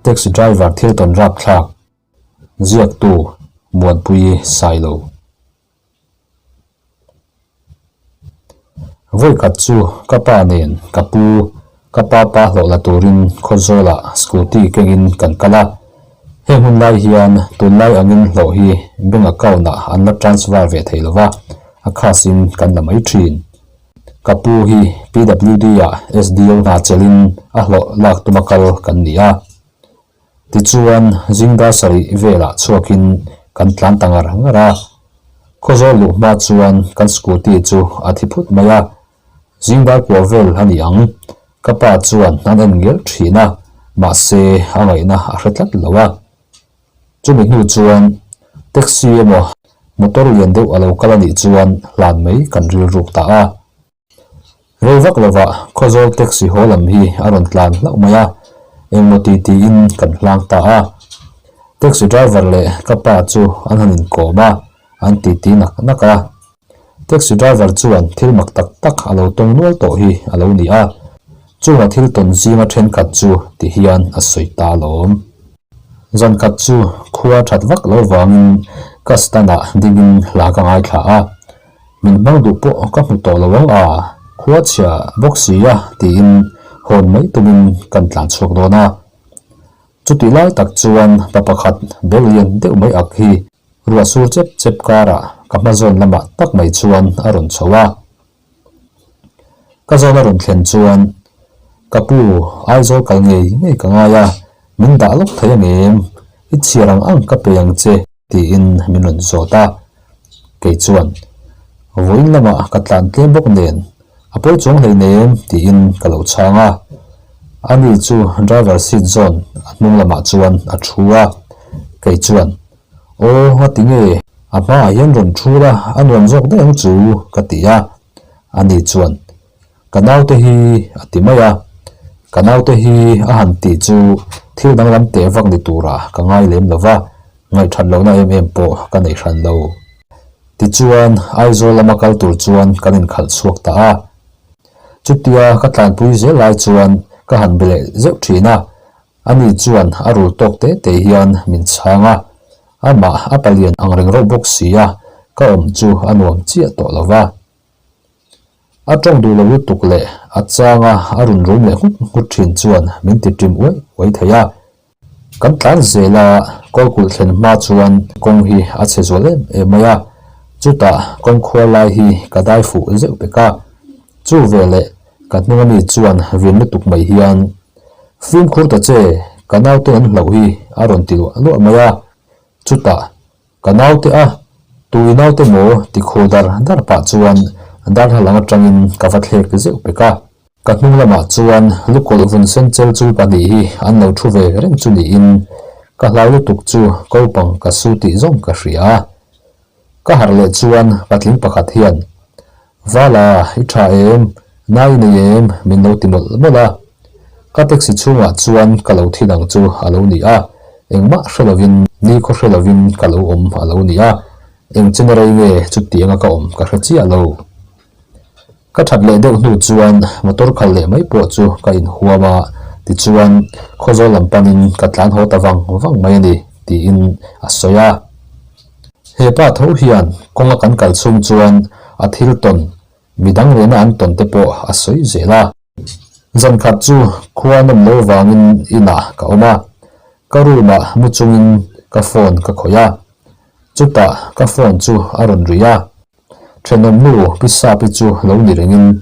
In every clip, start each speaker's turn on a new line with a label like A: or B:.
A: Taxi driver thil tawn rapthlak ziaktu Muanpuii Sailo. Vawikhat chu ka pa nen ka pu, ka pa pa hlawh la turin Khawzawlah scooty kengin kan kal a. Heng hun lai hian tunlai angin hlawh hi bank account ah an la transfer ve thei lova, a khasin kan la mai thin. Ka pu hi PWD ah SDO hna chelhin a hlawh lak tuma kal kan ni a. Tichuan zingdar sarih velah chhuakin kan tlan ta ngar ngar a. Khawzawl luh hma chuan kan scooty chu a thi phut mai a. Zingdar kua vel a ni ang. Ka pa chuan an en ngel thin a, mahse a ngaihna a hre tlat lo a. Chumi hnu chuan taxi emaw motor lian deuh a lo kal a nih chuan hlan mai kan rilruk ta a. Rei vak lovah Khawzawl taxi haw lam hi a rawn tlan hlauh mai a, engmaw ti tiin kan hlang ta a. Taxi driver leh ka pa chu an han inkawm a, an titi nak nak a. Taxi driver chuan thil mak tak tak a lo tawng nual tawh hi a lo ni a, chunga thil tawn zinga thenkhat chu ti hian a sawi ta alawm. Zan khat chu khua that vak lo vangin ka stand ah dingin hla ka ngaithla a, min hmang duh pawh ka hmu tawh lo ang a, khua chhia bawk si a tiin hawn mai tumin kan tlan chhuak dawn a. Chutih lai tak chuan pa pakhat bel lian deuh mai ak hi Ruah sur chep chep karah ka hma zawn lamah tak mai chuan a rawn chho a. Ka zawn a rawn thlen chuan, Ka pu, Aizawl kal ngei ngei ka ngai a, min dah lawk thei ang em? I chhiar ang ang ka pe ang che, tiin min rawn zawt a. Kei chuan, Vawiin lamah ka tlan tlem bawk nen, a pawi chuang hleinem, tiin ka lo chhang a. Ani chu driver seat zawn a hnung lamah chuan a thu a. Kei chuan, Aw, a ti nge? A hmaah hian rawn thu la, a nuam zawk daih ang chu, ka ti a. Ani chuan, Ka naute hi, a ti mai a. Ka naute hi a han tih chu thil danglam teh vak ni turah ka ngai lem lo va, ngaihthat lohna em em pawh ka nei hran lo. Tichuan, Aizawl lama kal tur chuan kan inkhalh chhuak ta a. Chutia ka tlanpui zel lai chuan ka han be leh zeuh thin a, Ani chuan a rul tawk te te hian min chhang a, amah a palian ang reng reuh bawk si a, ka awm chu a nuam chiah tawh lo va. A tawng duh lo lutuk leh a chang a, a run rum leh nghut nghut thin chuan min ti ṭim uai uai thei a. Kan tlan zel a, kawlkulh thlen hma chuan kawng hi a chhe zual em em mai a, chutah kawng khual lai hi ka dai fuh zeuh pek a. Chu veleh ka hnung ami chuan vin lutuk mai hian Fimkhur ta che, ka naute an hlauh hi a rawn ti luah luah mai a. Chutah, Ka naute a, tui naute maw? ti khaw dar dar pah chuan darthlalang atangin ka va thlek zeuh pek a. Ka hnung lamah chuan lukawlh vun sen chel chul pahnih hi an lo thu ve reng chu niin ka hlau lutuk chu kopang ka su tih zawng ka hria a. Ka harh leh chuan patling pakhat hian, Vala, i tha em? Nai i nei em? min lo ti mawlh mawlh a. Ka taxi chhungah chuan ka lo thi dang chu a lo ni a, engmah hre lovin, nikhaw hre lovin ka lo awm a lo ni a, eng chen rei nge chutianga ka awm ka hre chiah lo. Ka that leh deuh hnu chuan motor khalh leh mai pawh chu ka inhuam a, tichuan Khawzawl lam panin ka tlan haw ta vang vang mai a ni, tiin a sawi a. He pa tho hian kawnga kan kal chhung chuan a thil tawn, midang nena an tawn te pawh a sawi zel a. Zan khat chu khua nawm lo vangin inah ka awm a, ka room ah mu chungin ka phone ka khawih a, chutah ka phone chu a rawn ri a. Thenawmnu Pi Sapi chu lo ni rengin,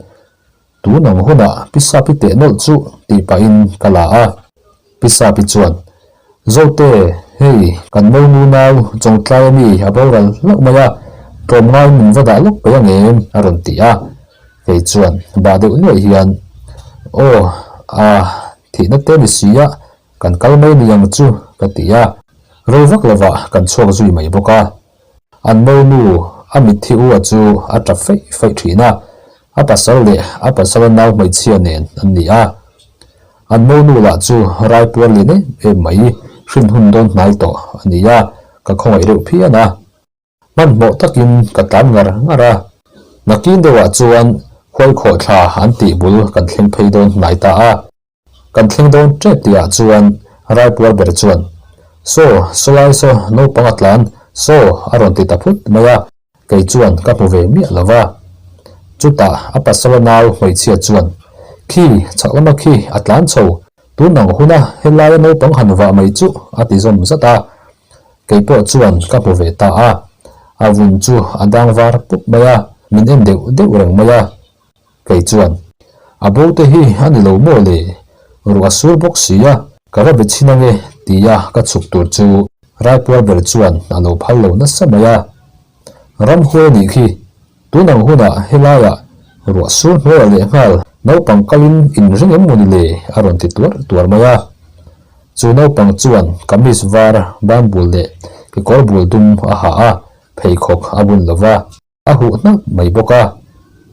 A: Tun ang hunah Pi Sapi teh nawlh chu tih pahin ka la a. Pi Sapi chuan, Zote, hei kan monu nau Chawngtlai ami a boral hlauh mai a, tlawmngaiin min va dah lawk peih ang em? a rawn ti a. Kei chuan bah deuh nuaih hian, Aw, a thihna te ni si a, kan kal mai ni ang chu ka ti a. Rei vak lovah kan chhuak zui mai bawk a. An monu a mitthi u a chu a tap feih feih thin a, a pasal leh a pasala nau hmeichhia nen an ni a. An monu lah chu raipuar lian em em mai hrin hun dawn hnai tawh a ni a, ka khawngaih reuh phian a. Hmanhmawh takin ka tlan ngar ngar a, nakin deuhah chuan huaikhawh thla an tih bul kan thleng phei dawn hnai ta a. Kan thleng dawn tep tihah chuan Raipuar ber chuan, Saw, sawlai saw, naupang a tlan, saw, a rawn ti ta phut mai a, kei chuan ka hmu ve miah lo va. Chutah a pasala nau hmeichhia chuan, Khi, chhak lama khi a tlan chho, tun ang huna helaia naupang han vah mai chu, a ti zawm zat a. Kei pawh chuan ka hmu ve ta a, a vun chu a dang var pup mai a, min en deuh deuh reng mai a. Kei chuan, A bo te hi a ni lo maw le? Ruah a sur bawk si a, ka va be chhin ange tia ka chhuk tur chu Raipuar ber chuan a lo phal lo nasa mai a. Ramhuai a nih khi, tun ang hunah helaiah ruah sur hnuaiah lehnghal naupang kalin inring em maw ni le? a rawn ti tuar tuar mai a. Chu naupang chuan kamis var banbul leh kekawr bul dum a ha a, pheikhawk a bun lo va. A huh hnap mai bawk a,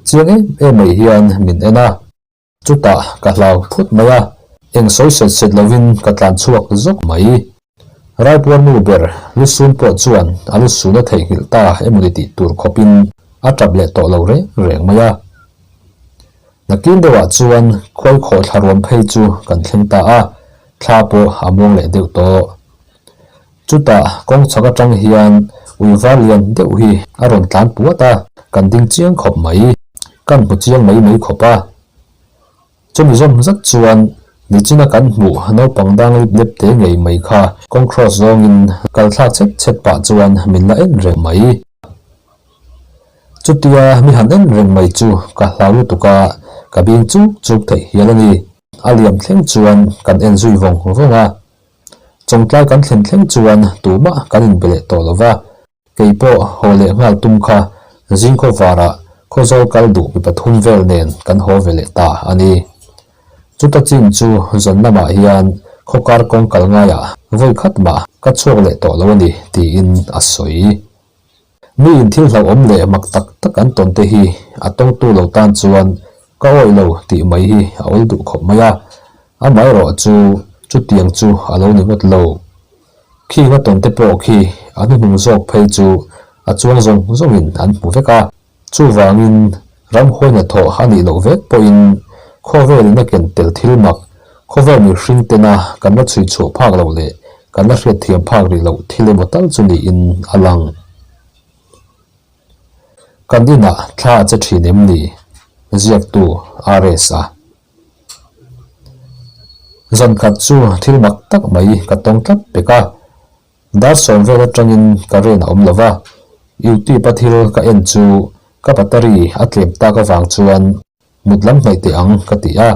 A: chiang em em mai hian min en a. Chutah ka hlau phut mai a, eng sawi set set lovin ka tlan chhuak zawk mai. Raipuar nu ber lusun pawh chuan a lusun a theihnghilh ta emawni tih tur khawpin a tap leh tawh lo reng reng mai a. Nakin deuhah chuan khuai khawhthla ruam phei chu kan thleng ta a, thla pawh a muang leh deuh tawh. Chutah kawng chhak atang hian ui var lian deuh hi a rawn tlan puat a, kan ding chiang khawp mai. Kan hmu chiang mai mai khawp a. Chumi zawm zat chuan nichina kan hmuh naupang dang lip lep te ngei mai kha kawng cross zawngin kal thlak chhet chhet pah chuan min la en reng mai. Chutia mi han en reng mai chu ka hlau lutuk a, ka bing chuk chuk theih hial a ni. A liam thleng chuan kan en zui vawng vawng a. Chawngtlai kan thlen thleng chuan tumah kan inbe leh tawh lo va, kei pawh haw leh nghal tum kha zingkhaw varah Khawzawl kal duh mi pathum vel nen kan haw ve leh ta a ni. Chuta chin chu zan lamah hian khawkar kawng kal ngaiah vawi khat mah ka chhuak leh tawh lo a ni tiin a sawi. Miin thil hlauhawm leh mak tak tak an tawn te hi a tawngtu lo tan chuan ka awih lo tih mai hi a awl duh khawp mai a, amaherawh chu chutiang chu a lo ni ngawt lo. Khing a tawn te pawh khi a hnuhnung zawk phei chu a chuang zawng zawngin an hmu vek a. Chuvangin, ramhuai hnathawh a nih loh vek pawhin khawvelin a ken tel thil mak, khawvel mihring tena kan la chhui chhuah phak loh leh kan la hriatthiam phak rih loh thil emaw tal chu niin a lang. Kan inah thla a che thin em ni? Ziaktu RS a. Zankhat chu thil mak tak mai ka tawng tlat pek a. Dar sawm vel atangin current a awm lo va, YouTube a thil ka en chu ka battery a tlem tak avang chuan mut lam hnaih teh ang ka ti a,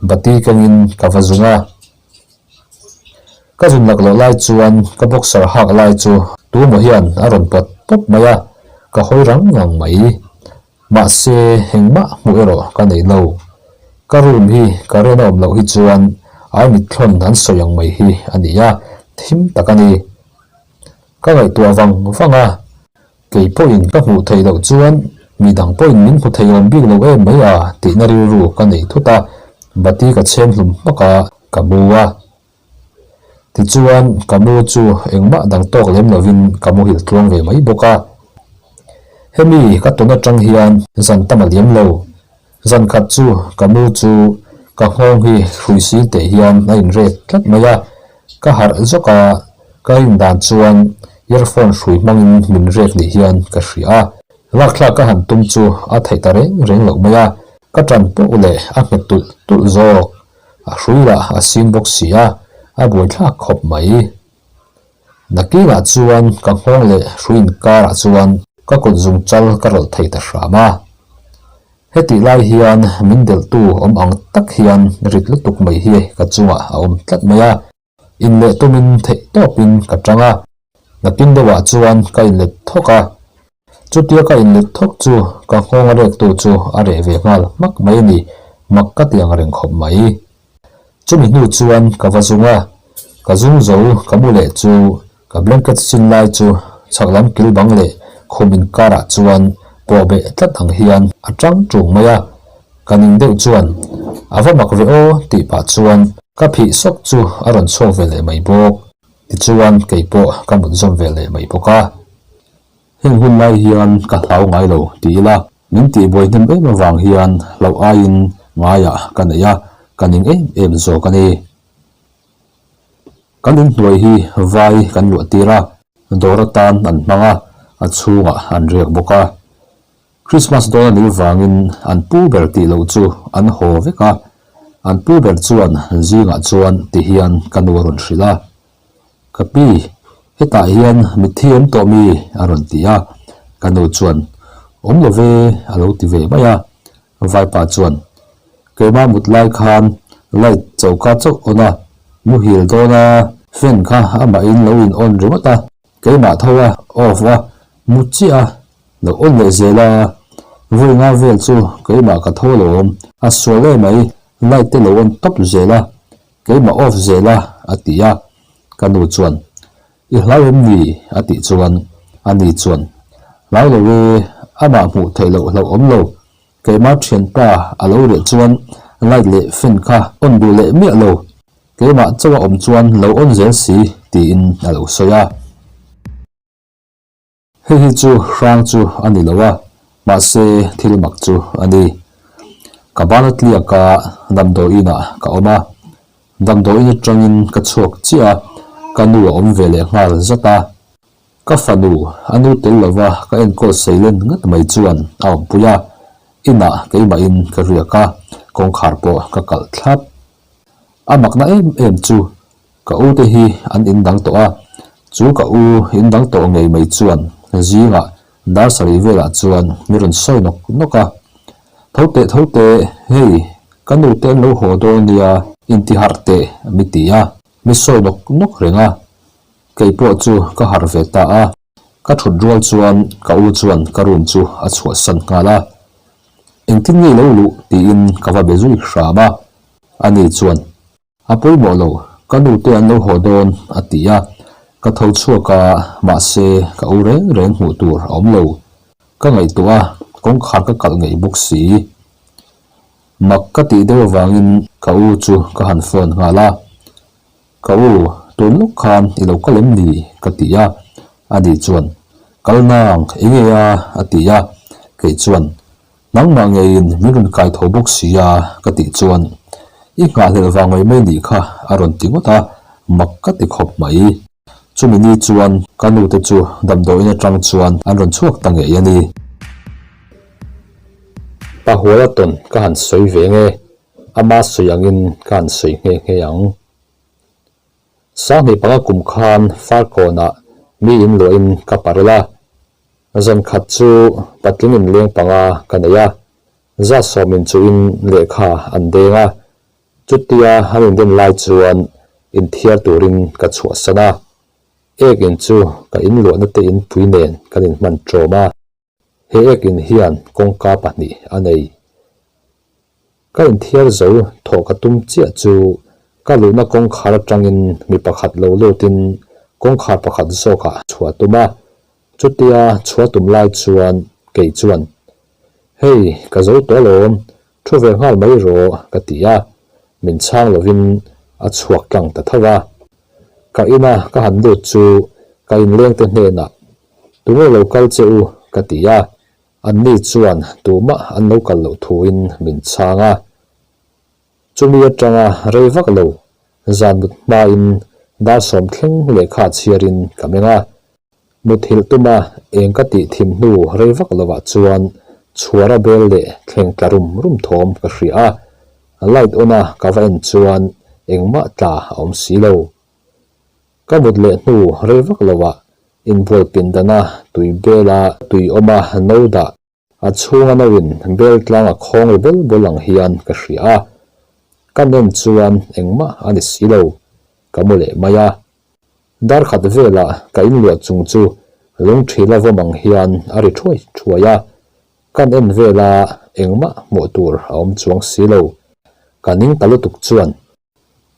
A: bati kengin ka va zung a. Ka zun lak loh lai chuan ka boxer hak lai chu tumaw hian a rawn pawt pawp mai a, ka hawi rang ngang mai. Mahse, engmah hmuh erawh ka nei lo. Ka room hi current a awm loh hi chuan ai mitthlawn an sawi ang mai hi a ni a, thim tak a ni. Ka ngaihtuah vang vang a, kei pawhin ka hmuh theih loh chuan mi dang pawhin min hmu thei awm bik lo em mai a tihna rilru ka nei thut a, bati ka chhem hlum hmak a, ka mu a. Tichuan, ka mu chu engmah dang tawk lem lovin ka muhil tluang ve mai bawk a. Hemi ka tawn atang hian zan tam a liam lo. Zan khat chu ka mu chu ka nghawng hi hrui sing teh hian a inrek tlat mai a. Ka harh zawk a, ka rin dan chuan earphone hrui hmangin min rek ni hian ka hria a. Lakthlak ka han tum chu a theih ta reng reng loh mai a, ka tan poh leh a nghet tulh tulh zawk. A hrui lah a sing bawk si a, a buaithlak khawp mai. Nakinah chuan ka nghawng leh hrui inkarah chuan ka kut zung chal ka rawlh thei ta hram a. Hetih lai hian min delhtu awm ang tak hian rit lutuk mai hi ka chungah a awm tlat mai a. Inleh tumin theih tawpin ka tang a, nakin deuhah chuan ka inlet thawk a. Chutia ka inlet thawk chu ka nghawng a rektu chu a reh ve nghal hmak mai a ni, mak ka ti ang reng khawp mai. Chumi hnu chuan ka va zung a, ka zung zo ka mu leh chu ka blanket sin lai chu chhak lam kil bang leh khum inkarah chuan pawh beh tlat ang hian a tang tung mai a, Ka ning deuh chuan, A va mak ve aw tih pah chuan ka phih sawk chu a rawn chhuak ve leh mai bawk. Tichuan kei pawh ka mut zawm ve leh mai bawk a. Heng hun lai hian ka hlau ngai lo ti ila, min tihbuai hnem em avang hian hlauh aiin ngaiah ka neih a, ka ning em em zawk a ni. Kan inhnuai hi vai kan luah tir a, dawr atan an hmang a, a chhungah an riak bawk a. Krismas dawn a nih vangin an pu ber tih loh chu an haw vek a, an pu ber chuan zingah chuan ti hian ka nu a rawn hrilh a, Ka pi, hetah hian mitthi awm tawh mi? a rawn ti a, ka nu chuan, Awm lo ve a lo ti ve mai a, Vaipa chuan, Keimah mut lai khan light choka chauh on a, muhil dawn a, fan kha amahin lo in on ringawt a, keimah tho a off a, mu chiah a, lo on leh zel a, vawi nga vel chu keimah ka tho alawm, a sual em mai, light te lo on tawp zel a, keimah off zel a, a ti a, ka nu chuan, I hlau em ni? a tih chuan ani chuan, Hlau lo e, amah hmuh theih loh hlauh awm lo, keimah thianpa a lo reh chuan light leh fan kha on duh leh miah lo, keimah chauh a awm chuan lo on zel si, tiin a lo sawi a. Hei hi chu hrang chu a ni lo a, mahse thil mak chu a ni. Ka bana tliak a, damdawiin ah ka awm a. Damdawiin atangin ka chhuak chiah a, ka nu a awm ve leh nghal zat a. Ka fanu, a nu tel lova ka enkawl seilen ngat mai chuan a awmpui a, inah keimahin ka riak a, kawngkhar pawh ka kalh thlap. A makna em em chu Ka u te hi an indang tawh a, chu ka u indang tawh ngei mai chuan zingah dar sarih velah chuan mi rawn sawi nawk nawk a, Tho teh tho teh, hei ka nu te an lo haw dawn nia, intiharh teh mi ti a, mi sawi nawk nawk reng a, kei pawh chu ka harh ve ta a, ka thut rual chuan ka u chuan ka room chu a chhuahsan nghal a, engtin nge lo luh tiin ka va be zui hram a, ani chuan. A pawimawh lo, ka nu te an lo haw dawn, a ti a. Ka tho chhuak a, mahse ka u reng reng hmuh tur a awm lo. Ka ngaihtuah a, kawngkhar ka kalh ngei bawk si. Mak ka tih deuh avangin ka u chu ka han phone nghal a. Ka u, tun lawk khan i lo kal em ni? ka ti a. Ani chuan, Kal nang, enge a? a ti a. Kei chuan, Nangmah ngeiin min rawn kai tho bawk si a ka tih chuan i nghahhlelh vang mai mai nih kha a rawn ti ngawt a, mak ka ti khawp mai. Chumi ni chuan ka nu te chu damdawiin atang chuan an rawn chhuak ta ngei a ni. Pahuala tawn ka han sawi ve nge, ama sawi angin ka han sawi nghe nghe ang. Sanghnih panga kum khan Farkawnah mi inluahin ka parel a, Zan khat chu patling inleng panga ka nei a, za sawmin chuhin lehkha an deng a, chutia an inden lai chuan inthiar turin ka chhuahsan a, ek in chu ka inluahna te inpui nen kan inhman ṭawm a, he ek in hian kawngka pahnih a nei. Ka inthiar zo thawh ka tum chiah chu ka luhna kawngkhar atangin mi pakhat lo lutin kawngkhar pakhat zawkah chhuah a tum a, chutia chhuah tum lai chuan kei chuan, Hei, ka zo tawh alawm, thu ve nghal mai rawh ka ti a, min chhang lovin a chhuak tlang ta tho a. Ka ina ka han lut chu ka inlengte hnenah, Tunge lo kal che u? ka ti a. Anni chuan tumah an lo kal loh thuin min chhang a. Chumi atanga rei vak lo zan mut hmain dar sawm thleng lehkha chhiarin ka meng a. Muthilh tuma eng ka tih thim hnu rei vak lovah chuan chhuara bel leh thleng tla rum rum thawm ka hria a. Light on a ka va en chuan engmah tla a awm si lo. Ka mut leh hnu rei vak lovah inbual pindana tui bela tui awma no dah a chhunga no in bel tlang a khawng ri bel bel ang hian ka hria a, ka nen chuan engmah a ni si lo, ka mu leh mai a. Dar khat velah ka inluah chung chu lungthila vawm ang hian a ri thuai thuai a, kan en vela engmah hmuh tur a awm chuang si lo, ka ning ta lutuk chuan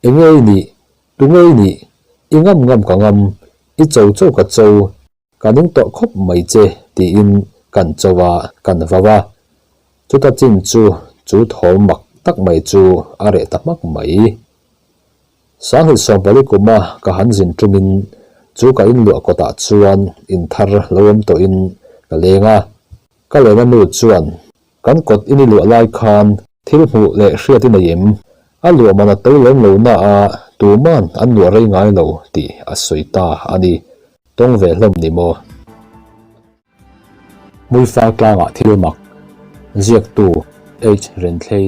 A: Enge i nih? Tunge i nih? I ngam ngam ka ngam, i cho cho ka cho, ka ning tawh khawp mai che tiin kan cho a, kan vau a. Chuta chin chu chu thawm mak tak mai chu a reh ta hmak mai. Sanghnih sawmpali kuma ka han zin tumin chu ka inluah kawtah chuan inthar lo awm tawhin ka leng a. Ka lena nu chuan Kan kawt in i luah lai khan thil hmuh leh hriat i nei em? A luah man a to lem lo na a. tuman an luah rei ngai lo tih a sawi ta a ni. Tawng ve hlawm ni maw? Hmuifang tlangah thil mak ziaktu H. Renthlei.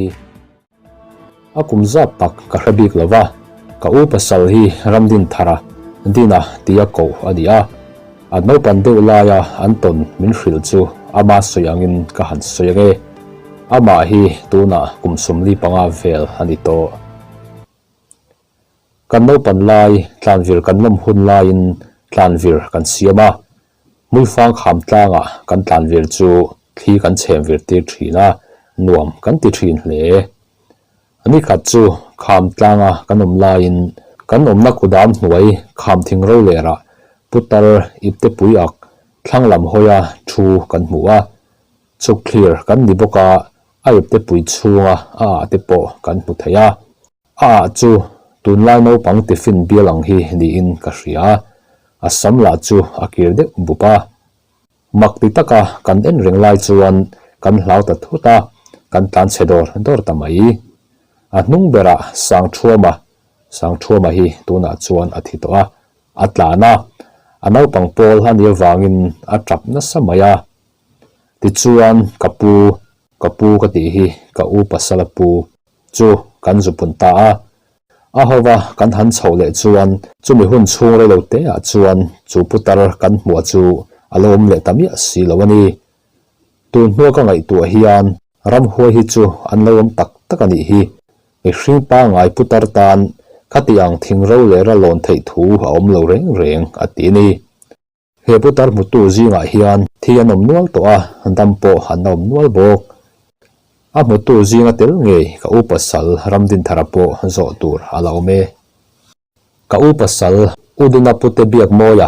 A: A kum zat tak ka hre bik lo va, ka u pasal hi Ramdinthara Dina tia koh a ni a, a naupan deuh laia an tawn min hrilh chu ama sawi angin ka han sawi ang e. Amah hi tunah kum 45 vel a ni tawh. Kan naupan lai tlanvir kan lawm hun laiin tlanvir kan siam a, Hmuifang kham tlangah kan tlanvir chu thli kan chhem vir tir thin a, nuam kan ti thin hle. Nikhat chu kham tlanga kan awm laiin kan awmna kudam hnuai kham thing ro lerah putar ipte pui ak thlang lam hawia thu kan hmu a, chhuk thlir kan ni bawk a, a ipte pui chhunga a ah te pawh kan hmu thei a. A ah chu tunlai naupang tiffin bial ang hi niin ka hria. A sam lah chu a kir deuh bup a. Mak ti taka kan en reng lai chuan kan hlau ta thut a, kan tlan chhe dawr dawr ta mai. A hnung berah Sangthuama, Sangthuama hi tunah chuan a thi tawh a, a tlan a. A naupang pawl a nih avangin a tap nasa mai a. Tichuan ka pu, ka pu ka tih hi ka u pasal a pu, chu kan zu pun ta a. A hova kan han chhoh leh chuan chumi hun chhung rei lo te ah chuan chu putar kan hmuah chu a lo awm leh ta miah si lo a ni. Tun hnua ka ngaihtuah hian ramhuai hi chu an lo awm tak tak a nih hi. Mihring pangngai putar tan khati ang thing ro leh ra lawn theih thu a awm lo reng reng a ti a ni. He putar hmutu zingah hian thi an awm nual tawh a, dam pawh an awm nual bawk. A hmutu zinga tel ngei ka u pasal Ramdinthara pawh zawh tur a la awm e. Ka u pasal U Dina pute Biakmawia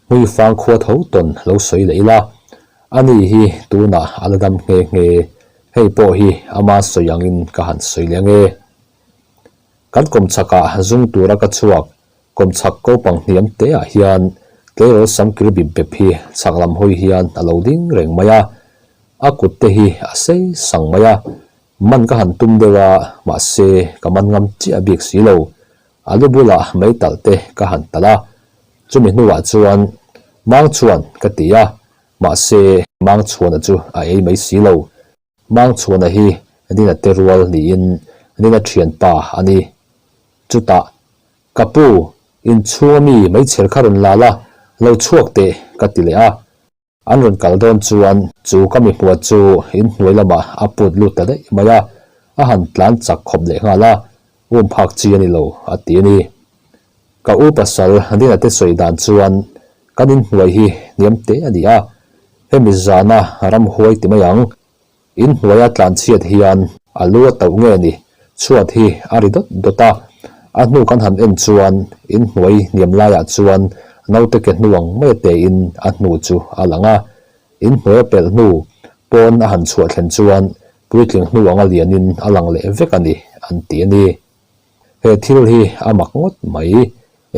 A: Hmuifang khua tho tawn lo sawi leh ila, ani hi tunah a la dam nghe nghe, hei pawh hi ama sawi angin ka han sawi leh ange. Kan kawmchakah zung tura ka chhuak Kawmchhak kopang hniam te ah hian tleirawl sam kir bip bep hi chhak lam hawi hian a lo ding reng mai a, a kut te hi a sei sang mai a, man ka han tum deuh a, mahse ka man ngam chiah bik si lo, a lu bulah mei talh te ka han talh a, chumi hnuah chuan Mangchhuan ka ti a, mahse Mangchhuana chu a ei mai si lo. Mangchhuana hi Nina te rual niin Nina thianpa a ni. Chutah, Ka pu, inchhunga mi meichher kha rawn la la, lo chhuak teh, ka ti leh a. An rawn kal dawn chuan chu ka mi hmuat chu inhnuai lamah a put lut ta daih mai a, a han tlan chak khawp leh nghal a, um phak chi a ni lo, a ti a ni. Ka u pasal Nina te sawi dan chuan kan inhnuai hi hniam teh a ni a, Hemi zana ramhuai ti mai ang. In hnuaia tlanchhiat hian a lu a tauh nge ni? Chhuat hi a ri dawt dawt a. A hnu kan han en chuan in hnuai hniam laiah chuan naute ke hnu ang mai tein a hnu chu a lang a. In hnuai a pelh hnu pawn a han chhuah thlen chuan puitling hnu anga lianin a lang leh vek a ni an ti a ni. He thil hi a mak ngawt mai.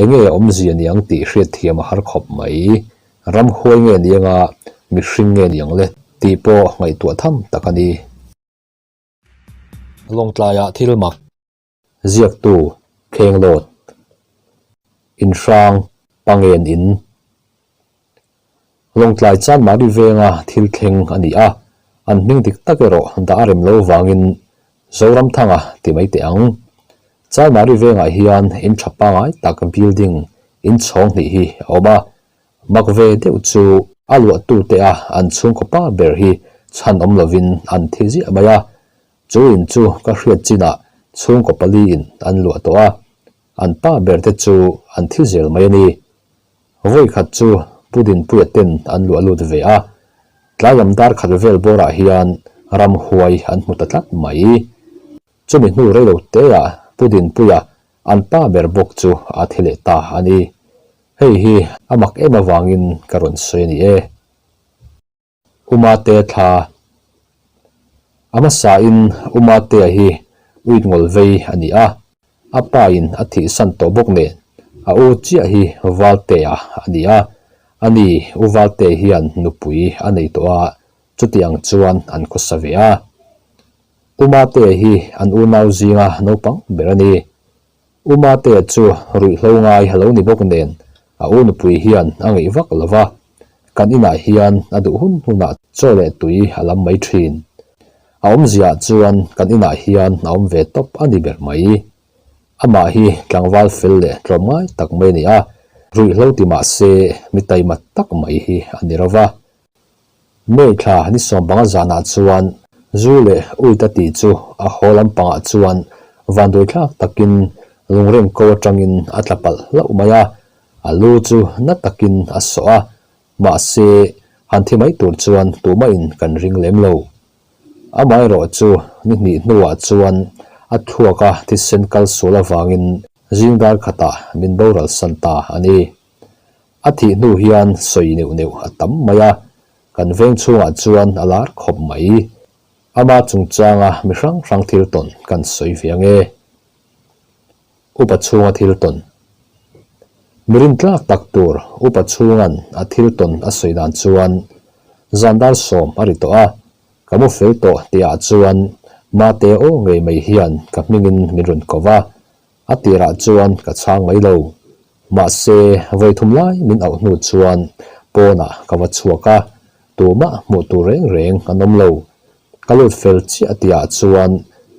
A: Enge awmzia niang tih hriatthiam a har khawp mai. Ramhuai nge ni anga mihring nge ni ang le tih pawh ngaihtuah tham tak a ni. Lawngtlaiah thil mak ziaktu Khenglawt, Inhrang, Pangen in Lawngtlai Chanmari venga thil thleng a ni a, an hming dik tak erawh dah a rem lo vangin Zoramthanga ti mai teh ang. Chanmari vengah hian in tha pangai tak building in chhawng hnih hi a awm a, mak ve deuh chu a luahtute a an chhungkaw pa ber hi chhan awm lovin an thi ziah mai a, chu in chu ka hriat chinah chhungkaw paliin an luah tawh a, an pa ber te chu an thi zel mai a ni. Vawi khat chu Pu Dinpuia ten an luah lut ve a, tlai lam dar khat vel bawrah hian ramhuai an hmu ta tlat mai. Chumi hnu rei lo teah Pu Dinpuia an pa ber bawk chu a thi leh ta a ni. Hei hi a mak em avangin ka rawn sawi a ni e. Umate thla A hmasain Umatea hi uit ngawl vei a ni a, a pain a thihsan tawh bawk nen a u chiah hi Valtea a ni a, ani U Valtea hian nupui a nei tawh a, chuti ang chuan an khawsa ve a. Umatea hi an unau zinga naupang ber a ni. U Matea chu ruihhlo ngai a lo ni bawk nen a u nupui hian a ngeih vak lo va, kan inah hian a duh hun hunah chaw leh tui a lam mai thin. A awmziaah chuan kan inah hian a awm ve tawp a ni ber mai. Amah hi tlangval fel leh tlawmngai tak mai a ni a, ruihhlo ti mah se mi taima tak mai hi a ni ro va. May thla ni sawmpanga zanah chuan zu leh uit a tih chu a haw lampangah chuan vanduaithlak takin lungrem ko atangin a tla palh hlauh mai a, a lu chu na takin a sawh a, mahse han thi mai tur chuan tumahin kan ring lem lo. Amaherawh chu ni hnih hnuah chuan a thluaka thisen kal sual avangin zing dar khatah min boral san ta a ni. A thih hnu hian sawi neuh neuh a tam mai a, kan veng chhungah chuan a lar khawp mai. Ama chungchanga mi hrang hrang thil tawn kan sawi ve ange. Upa chhunga thil tawn. Mi rintlak tak tur upa chhunga'n a thil tawn a sawi dan chuan zan dar sawm a ri tawh a, ka mu fel tawh tihah chuan Mate aw ngei mai hian ka hmingin min rawn ko va, a tirah chuan ka chhang mai lo. Mahse, vawi thum lai min auh hnu chuan pawnah ka va chhuak a, tumah hmuh tur reng reng an awm lo. Ka lut fel chiah tihah chuan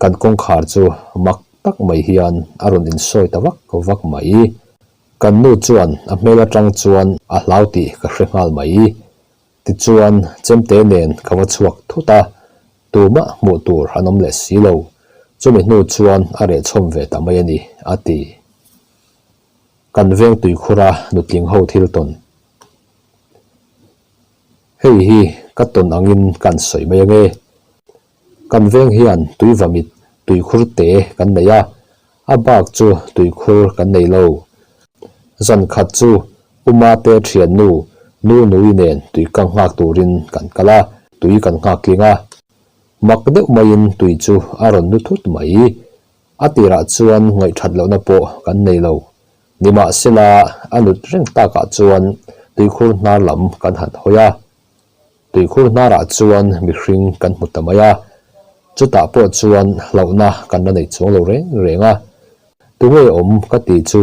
A: kan kawngkhar chu mak tak mai hian a rawn insawi ta vak vak mai. Kan nu chuan a hmel atang chuan a hlau tih ka hre nghal mai. Tichuan chemte nen ka va chhuak thut a, tumah hmuh tur an awm leh si lo. Chumi hnu chuan a reh chhawm ve ta mai a ni, a ti. Kan veng tuikhura nutling ho thil tawn. Hei hi ka tawn angin kan sawi mai ange. Kan veng hian tuivamit tuikhur te kan nei a, a bak chu tuikhur kan nei lo. Zan khat chu Uma te thiannu nu nui nen tui ka nghak turin kan kal a, tui kan nghak tling a. Mak deuh maiin tui chu a rawn nu thut mai. A tirah chuan ngaihthat lohna pawh kan nei lo. Nimahsela, a nut reng takah chuan tuikhur hnar lam kan han hawi a. Tuikhur hnarah chuan mihring kan hmu ta mai a, chutah pawh chuan hlauhna kan la nei chuang lo reng reng a. Tunge awm ka tih chu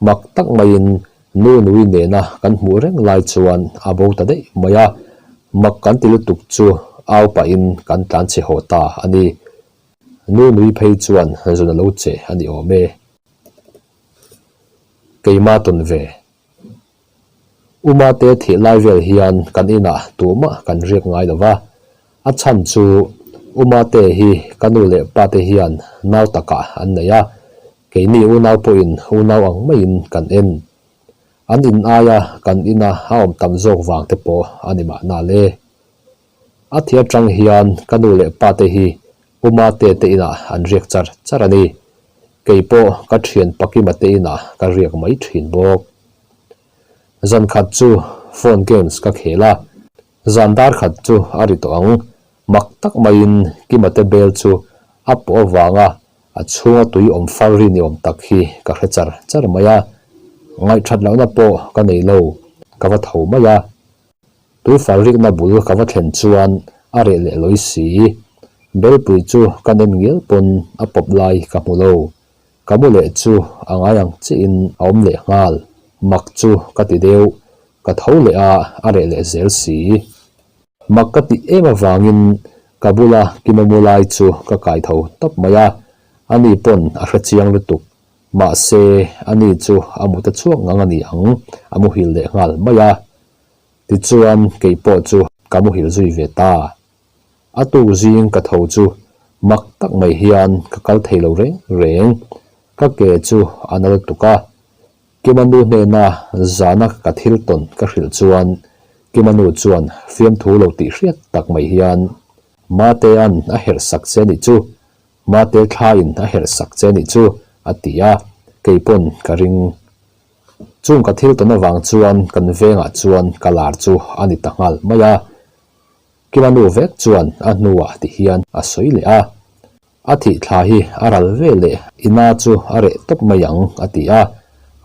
A: mak tak maiin nu nui nena kan hmuh reng lai chuan a bo ta daih mai a, mak kan ti lutuk chu au pahin kan tlan chhe haw ta a ni. Nu nui phei chuan zun a lo che a ni awm e. Keimah tawn ve. Uma te thih lai vel hian kan inah tumah kan riak ngai lo va, a chhan chu Uma te hi ka nu leh pa te hian nau takah an nei a, keini unau pawhin unau ang maiin kan en. An in aia kan ina a awm tam zawk vang te pawh a ni mahna le. A thih atang hian ka nu leh pa te hi Uma te te inah an riak char char a ni. Kei pawh ka thian Pakima te inah ka riak mai thin bawk. Zan khat chu phone games ka khel a, zan dar khat chu a ri tawh ang. Mak tak maiin Kima te bel chu a pawh avanga a chhunga tui awm far ri ni awm tak hi ka hre char char mai a. Ngaihthat lohna pawh ka nei lo, ka va tho mai a. Tuifarrikna bul ka va thlen chuan a reh leh lawi si. Belpui chu ka nem ngial pawn a pawp lai ka hmu lo. Ka mu leh chu a ngai ang chiahin a awm leh nghal. Mak chu ka ti deuh. Ka tho leh a, a reh leh zel si. Mak ka tih em avangin ka bula Kima mu lai chu ka kai tho tawp mai a, ani pawn a hre chiang lutuk. Mahse, ani chu a mut a chhuak ngang a ni ang, a muhil leh nghal mai a. Tichuan kei pawh chu ka muhil zui ve ta. A tuk zing ka tho chu mak tak mai hian ka kal thei lo reng reng. Ka ke chu a na lutuk a. Kima nu hnena zana ka thil tawn ka hrilh chuan Kima nu chuan fiamthu lo tih hriat tak mai hian Matea'n a herh sak che nih chu, Mate thlaiin a herh sak che nih chu a ti a, kei pawn ka ring. Chung ka thil tawn avang chuan kan vengah chuan ka lar chu a ni ta nghal mai a. Kima nu vek chuan a hnuah ti hian a sawi leh a. A thih thla hi a ral ve leh ina chu a reh tawp mai ang a ti a.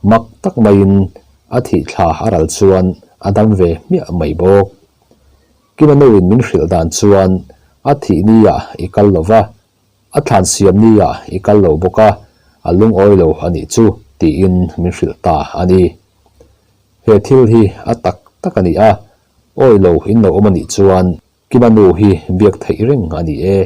A: Mak tak maiin a thih thla a ral chuan a dam ve hmiah mai bawk. Kima nuin min hrilh dan chuan a thih ni ah i kal lo va, A thlan siam ni ah i kal lo bawk a, A lungawi lo a nih chu tiin min hrilh ta a ni. He thil hi a tak tak a ni a, awi lo in lo awm a nih chuan Kima nu hi biak theih reng a ni e.